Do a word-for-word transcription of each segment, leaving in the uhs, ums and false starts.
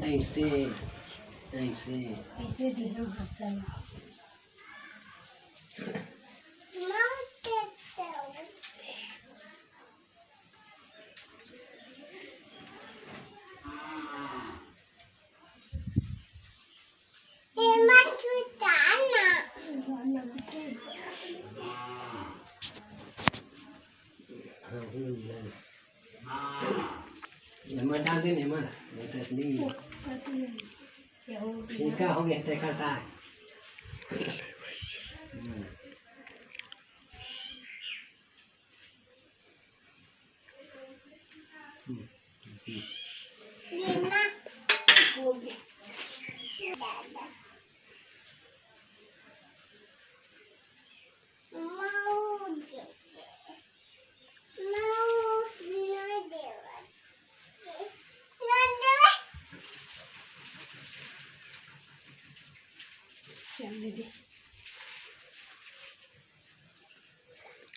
ऐसे, ऐसे। ऐसे दिहा हाथ ला। एमा डाल दे, एमा, नहीं तो असली में। फीका हो गया, तय करता है।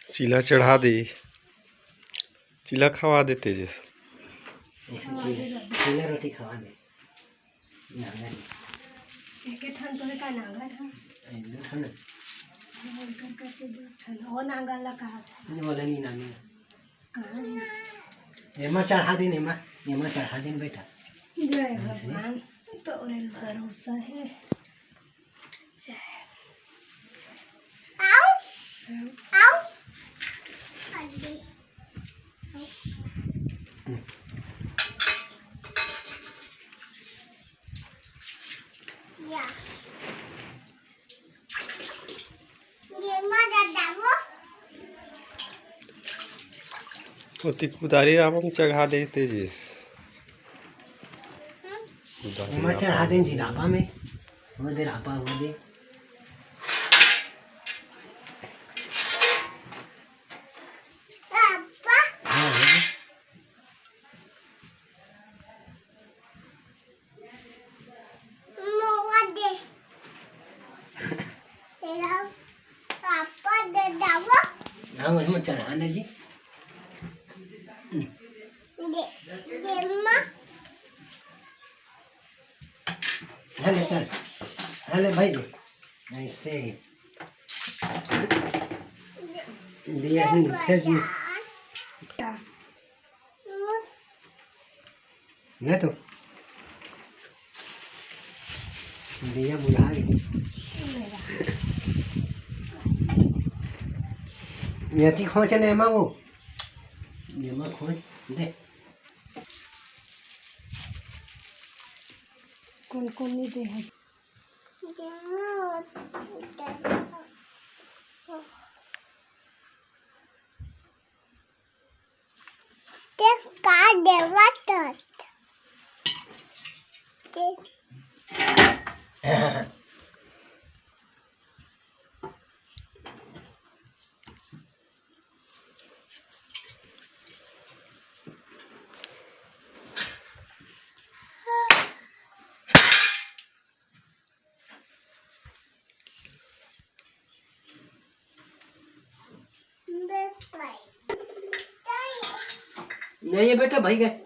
चीला चढ़ा दे, चीला खवा दे तेजस। ऐसे चीला, चीला रोटी खवा दे। नांगर। एके ठन तो हे का नांगर ह? ए, दू ठन। वो एकर करके दू ठन। वो नांगर ला कहा था? नहीं, बोला नहीं नांगर। कहाँ है? एमा चढ़ा दे, एमा, एमा चढ़ा दे बेटा। जय ऐसे। भगवान, तोरे भरोसा है। जय। आओ। आओ। आओ। हल्दी। या। ये मजा डालो। ओती कुदारी रापा म चघा दे तेजिस। हम्म। कुदारी एमा रापा चढ़ा दे म। जी रापा में। वो दे रापा, वो दे। रापा। हाँ, वो दे। मोवा दे। तेरा पापा दे दावो। हाँ, वही में चढ़ा दे जी। दे, दे माँ। हाँ ले चल। हाँ ले भाई दे। ऐसे ही। दिया है, फेंक दे। ले तो। दिया बुझा गई। ये थी खोच ने एमा वो। एमा खोच दे। कौन कौन नहीं दे है? ते का देवत हस? ते नहीं है बेटा, भाई गए।